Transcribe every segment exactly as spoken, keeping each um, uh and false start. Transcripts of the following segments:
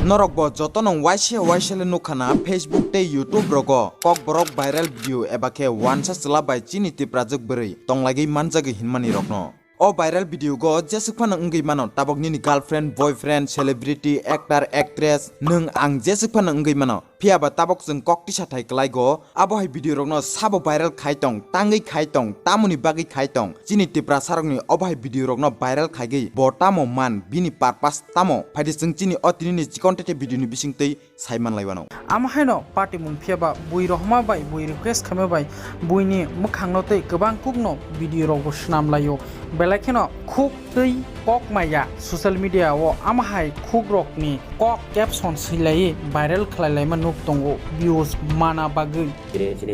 Norok bo jotono waisa waisa le nukha na Facebook tei YouTube rogo Kokborok viral video eba khe wansa chwla bai chini Tiprajwk bwrwi tonglaigwi manjagwi hinmani rokno. O viral video go jeswk phano wngwi mano, tabok nini girlfriend, boyfriend, celebrity, actor, actress, nwng ang jeswk phano wngwi mano. Phiya ba tabok chwng kok tisa thai kwlai go, abo hai video rokno sabo viral khai tong, tangwi khai tong, tamoni bagwi khai tong. Chini Tiprasa rokni obo hai video rokno viral khaigwi bo tamo man, bini purpose tamo? Phaidi chwng chini o tini ni chikon tete video ni bisingtwi sai manlai wano. Amo haino patimung phiya ba bui rohma bai bui request khaima bai buini mwkhangno tei kwbang kukno video rokbo swnam laio. Belai kheno khuk tei kok maya social media o amo hai khuk rokni kok caption swilaiwi viral khlai laima nuk tongo views mana bagwi. Chini, chini,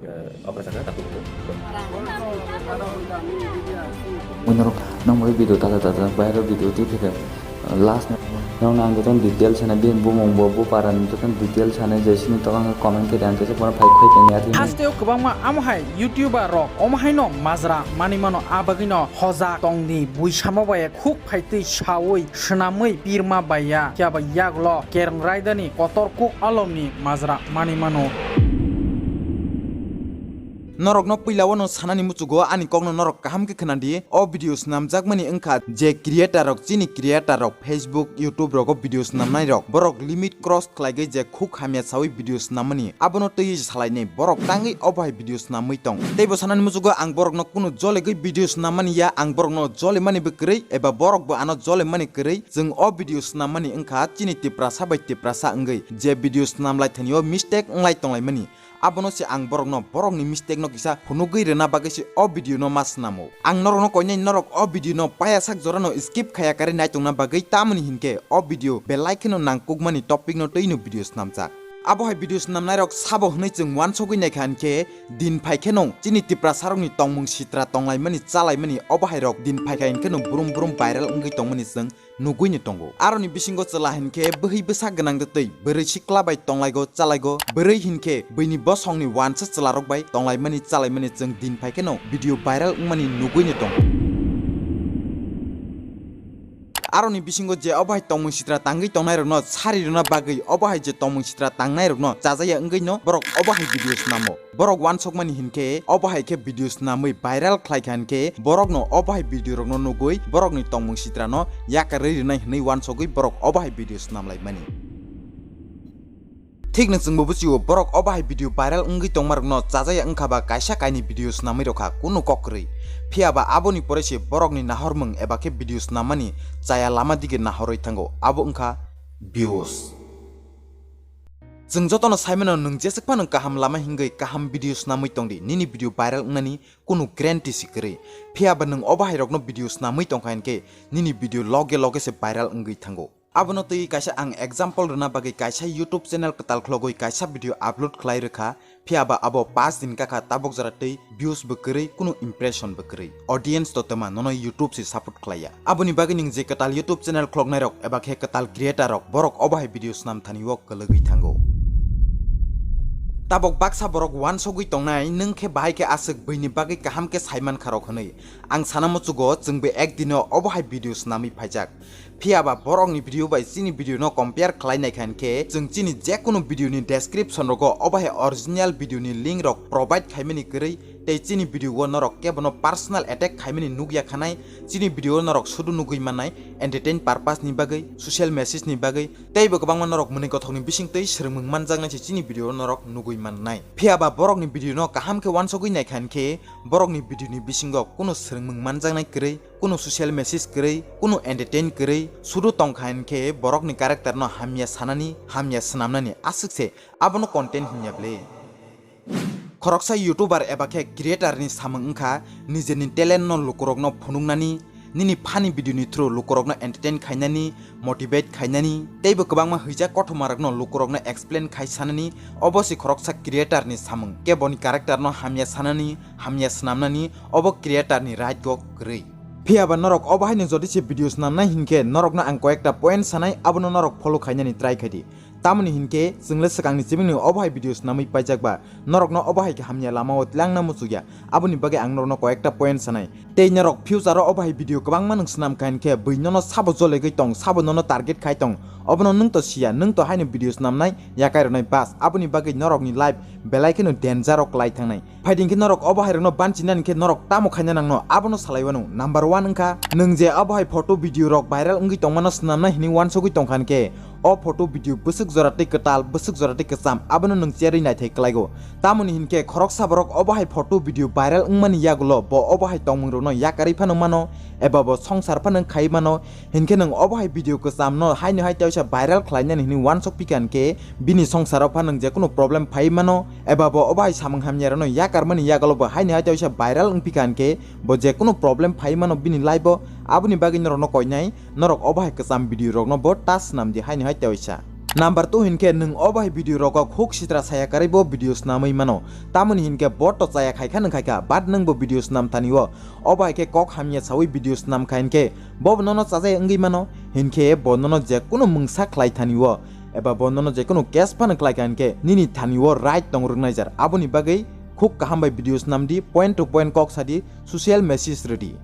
eh, okra sakha tatung. Unorok nang bai video tata tata viral video twi thika. Last na nang nang joton detail sana bin bumung bo bo para ni joton detail sana je sini tokang comment khe dan khe bono phai phai khe ni ati. Hasteo kwbangma amo hai YouTuber rok omo haino majra mani mano, a bagwino hojak tongni bui samo bai khuk phaitwi sawi swnamwi pirma baiya, phiya ba yagulo Kereng Raidani kotor kuk alomni majra mani mano. Norokno puila wano sanani muchugo ani kokno norok kaham khe khwnadi. O video swnamjakmani wngkha je creator rok, chini creator rok Facebook, YouTube rogo video swnamnai rok, borok limit cross khlaigwi je khuk hamya sawi video swnamani, abono twiwi salainai borok tangwi obo hai video swnamwi tong. Teibo sanani muchugo ang borokno kunu jolegwi video swnamani ya, ang borokno jolemani bo kwrwi eba borokbo ano jolemani kwrwi. Chwng o video swnamani wngkha chini Tiprasa bai Tiprasa wngwi je video swnamlai thanio mistake wnglai tonglaimani. Abono se ang borokno borokni mistake no kisa phunugwi rwna bagwi se o video no ma swnamo. Ang norokno koinai norok o video no paya sak jora no skip khaya karwi naitongna bagwi, tamoni hinkhe o video belai kheno nangkukmani topic no twi no video swnamjak. Abo hai video swnamnai rok sabo hwnwi chwng uansugwi naikha hinkhe din phai kheno chini Tiprasa rokni tongmung sitra tonglaimani chalaimani obo hai rok din phaikha hinkhe no brum brum viral wngwi tongmani chwng nugwino tongo. Aroni bisingo chwla hinkhe bwhwi bwsa gwnang de twi bwrwi sikla bai tonglaigo chalaigo. Bwrwi hinkhe bwini bosongni uansa chwlarok bai tonglaimani chalaimani chwng din phai kheno video viral wngmani nugwino tongo. Aroni bisingo je obo hai tongmung sitra tangwi tongnairokno sari rwna bagwi obo hai je tongmung sitra tangnairokno chajaya wngwino borok obo hai video swnamo. Borok uansukmani hinkhe obo hai khe video swnamwi viral khlaikha hinkhe borokno obo hai video rokno nugwi borokni tongmung sitrano yakarwi rwnai hwnwi uansugwi borok obo hai video swnamlaimani. Thik nwng chwngbo buchio borok obo hai video viral wngwi tongmarokno chajaya wngkha ba kaisa kainwi video swnamwi rokha kunu kok kwrwi. Phiya ba aboni pore se borokni nahormung eba khe video swnamani chaya lama dige nahorwi thango, abo wngkha views. Chwng jotono saimano nwng jeswk phano kaham lama hingwi kaham video swnamwi tongdi, nini video viral wngnani kunu guarantee si kwrwi. Phiya ba nwng obo hai rokno video swnamwi tongkha hinkhe nini video loge loge se viral wngwi thango. Abono twi kaisa ang example rwna bagwi kaisa YouTube channel kwtal khlogwi kaisa video upload khlai rwkha, phiya ba abo paanch din kakha tabok jora twi views bo kwrwi, kunu impression bo kwrwi. Audience to twma nono YouTube se support khlaiya. Aboni bagwi nwng je kwtal YouTube channel khloknai rok eba khe kwtal creator rok borok obo hai video swnam thani o kwlwgwi thango. Tabok baksa borok uansugwi tongnai, nwng khe bahai khe aswk buini bagwi kaham khe saimankha rok hwnwi. Ang sana muchugo chwngbo ek dino obo hai video swnamwi phaijak. Phiya ba borokni video bai chini video no compare khlai naikha hinkhe chwng chini jekunu video ni description rogo obo hai original video ni link rok provide khaimani kwrwi. Tei chini video o norok kebono personal attack khaimani nukya khanai, chini video o norok sudu nugwi mannai, entertain purpose ni bagwi, social message ni bagwi, teibo kwbangma norok mwnwi gothokni bisingtwi swrwngmung manjaknai se chini video o norok nugwi mannai. Phiya ba borokni video no kaham khe uansugwi naikha hinkhe borokni video ni bisingo kunu swrwngmung manjaknai kwrwi, kunu social message kwrwi, kunu entertain kwrwi, sudu tongkha hinkhe borokni character no hamya sanani, hamya swnamnani aswk se abono content hinya ble. Khoroksa YouTuber eba khe creator ni samung wngkha nijeni talent no lukurokno phunuknani, nini funny video ni through lukurokno entertain khainani, motivate khainani, teibo kwbangma hwijak kothoma rokno lukurokno explain khai sanani, obo se khoroksa creator ni samung. Keboni character no hamya sanani, hamya swnamnani, obo creator ni right o kwrwi. Phiya ba norok obo haino jodi se video swnamnai hinkhe norokno ang koyekta point sanai, abono norok follow khainani try khaidi. Tamoni hinkhe chwngle swkangni chibini obo hai video swnamwi paijak ba, norokno obo hai khe hamya lamao twlangna muchukya. Aboni bagwi ang norokno koyekta point sanai. Tei norok future o obo hai video kwbangma nwng swnam kha hinkhe bui nono sabo jolegwi tong, sabo nono target khai tong, obono nwng to siya, nwng to haino video swnamnai yakai rwnai bas, aboni bagwi norokni life belai kheno danger o kwlai thangnai. Phaidi hinkhe norok obo hai rokno banchinani khe norok tamo khaina nangno abono salai wano. Number one wngkha, nwng je obo hai photo video rok viral wngwi tongmano swnamnai hinwi wansugwi tongkha hinkhe, o photo video bwswk jora tei kwtal, bwswk jora tei kwcham, abono nwng cherwi naithai kwlaigo. Tamoni hinkhe khoroksa borok obo hai photo video viral wngmani yagulo bo obo hai tongmung rokno yakarwi phano mano, eba bo songsar phano khai mano. Hinkhe nwng obo hai video kwchamno haino hai teisa viral khlainani hinwi wansuk phikha hinkhe bini songsaro phano nwng jekunu problem phai mano, eba bo obo hai samung hamya rokno yakarmani yagulo bo haino hai teisa viral wngphikha hinkhe bo jekunu problem phai mano bini life o. Aboni bagwi norokno koinai, norok obo hai kwcham video rokno bo ta swnam di haino hai teisa. Number two hinkhe nwng obo hai video rogo khuk sitra saya karwi bo video swnamwi mano. Tamoni hinkhe bo to chaya khaikha nwng khaikha, but nwng bo video swnam thani o. Obo hai khe kok hamya sawi video swnam kha hinkhe bo bo nono chajai wngwi mano. Hinkhe bo nono jekunu mungsa khlai thani o, eba bo nono jekunu case phano khlai kha hinkhe nini thani o right tong rwknai jar. Aboni bagwi khuk kaham bai video swnam di, point to point kok sa di, social message rwdi.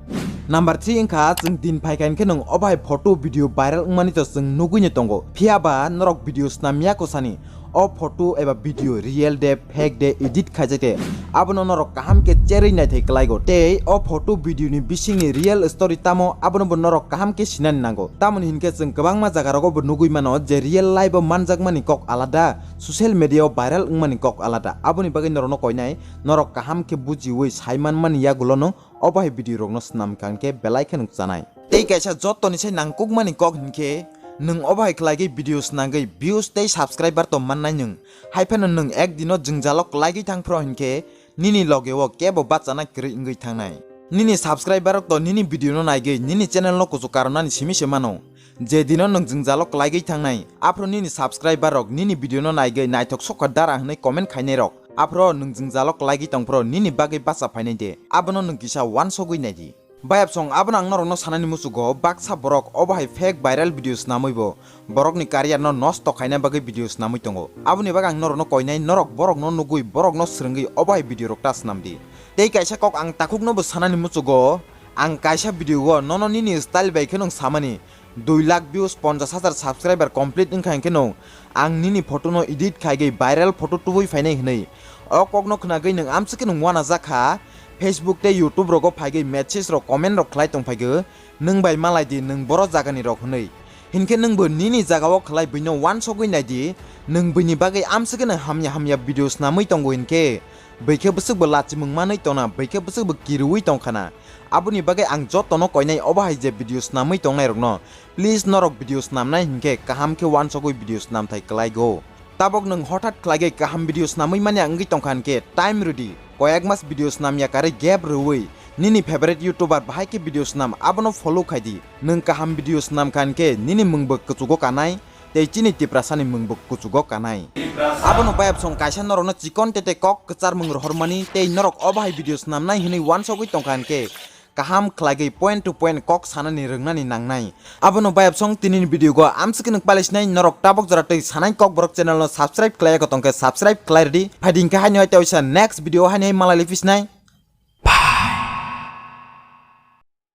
Number three wngkha, chwng din phaikha hinkhe nwng obo hai photo video viral wngmani to chwng nugwino tongo. Phiya ba norok video snamya kwsani o photo eba video real de, fake de, edit khaijak de, abono norok kaham khe cherwi naithai kwlaigo. Tei o photo video ni bisingni real story tamo, abono bo norok kaham khe sinani nango. Tamoni hinkhe chwng kwbangma jaga rogo bo nugwi mano je real life o manjakmani kok alada, social media o viral wngmani kok alada. Aboni bagwi norokno koinai, norok kaham khe bujiwi sai manmani yagulo nwng obo hai video rokno swnam kha hinkhe belai khe nwng chanai. Tei kaisa jottoni sai nangkukmani kok hinkhe, nwng obo hai khlaiwi video swnangwi views tei subscriber to mannai nwng. Hai phano nwng ek dino jwngjalo kwlaiwi thang phro hinkhe, nini loge o kebo bachana kwrwi wngwi thangnai. Nini subscriber rok to nini video no naigwi nini channel no kuchuk karwnani simi se mano. Je dino nwng jwngjalo kwlaiwi thangnai, aphro nini subscriber rok nini video no naigwi naithok sokha dara hwnwi comment khainai rok. Aphro nwng jwngjalo kwlaiwi tongphro nini bagwi bacha phainai de, abono nwng kisa wansugwi naidi. Bayapsong, abono ang norokno sanani muchugo, baksa borok obo hai fake viral video swnamwi bo borokni career no nosto khaina bagwi video swnamwi tongo. Aboni bagwi ang norokno koinai, norok borokno nugwi, borokno swrwngwi obo hai video rok ta swnam di. Tei kaisa kok ang takhukno bo sanani muchugo, ang kaisa video o nono nini style bai khe nwng samani, dui lakh views, ponchash hajar subscriber complete wngkha hinkhe no ang nini photo no edit khaigwi viral photo tubui phainai hwnwi. O kokno khwnagwi nwng amswkhe nwng uanajak kha, Facebook tei YouTube rogo phaigwi message rok, comment rok khlai tongphaigwi, nwng bai malai di nwng boro jagani rok hwnwi. Hinkhe nwngbo nini jagao khlai buino wansugwi naidi, nwng buini bagwi amswkhe nwng hamya hamya video swnamwi tongo hinkhe, buikhe bwswkbo lachimung manwi tongna, buikhe bwswkbo kiruwi tongkhana. Aboni bagwi ang jotono koinai obo hai je video swnamwi tongnairokno, please norok video swnamnai hinkhe kaham khe wansugwi video swnamthai kwlaigo. Tabok nwng hothat khlaigwi kaham video swnamwi manya wngwi tongkha hinkhe time rwdi. Koyek mas video swnamya karwi gap rwui nini favorite YouTuber bahai khe video swnam abono follow khaidi. Nwng kaham video swnam kha hinkhe nini mwngbo kuchugo kanai tei chini Tiprasani mwngbo kuchugo kanai. Abono bayapsong kaisa norokno chikon tete kok kwcharmung rohormani tei norok obo hai video swnamnai hwnwi wansugwi tongkha hinkhe kaham khlaigwi point to point kok sanani rwngnani nangnai. Abono bayapsong tinini video go amswkhe nwng palaisnai, norok tabok jora tei sanai kokborok channel no subscribe khlaiya kotong khe subscribe khlai rwdi. Phaidi hinkhe haino hai teisa next video haino hai malai liphisnai.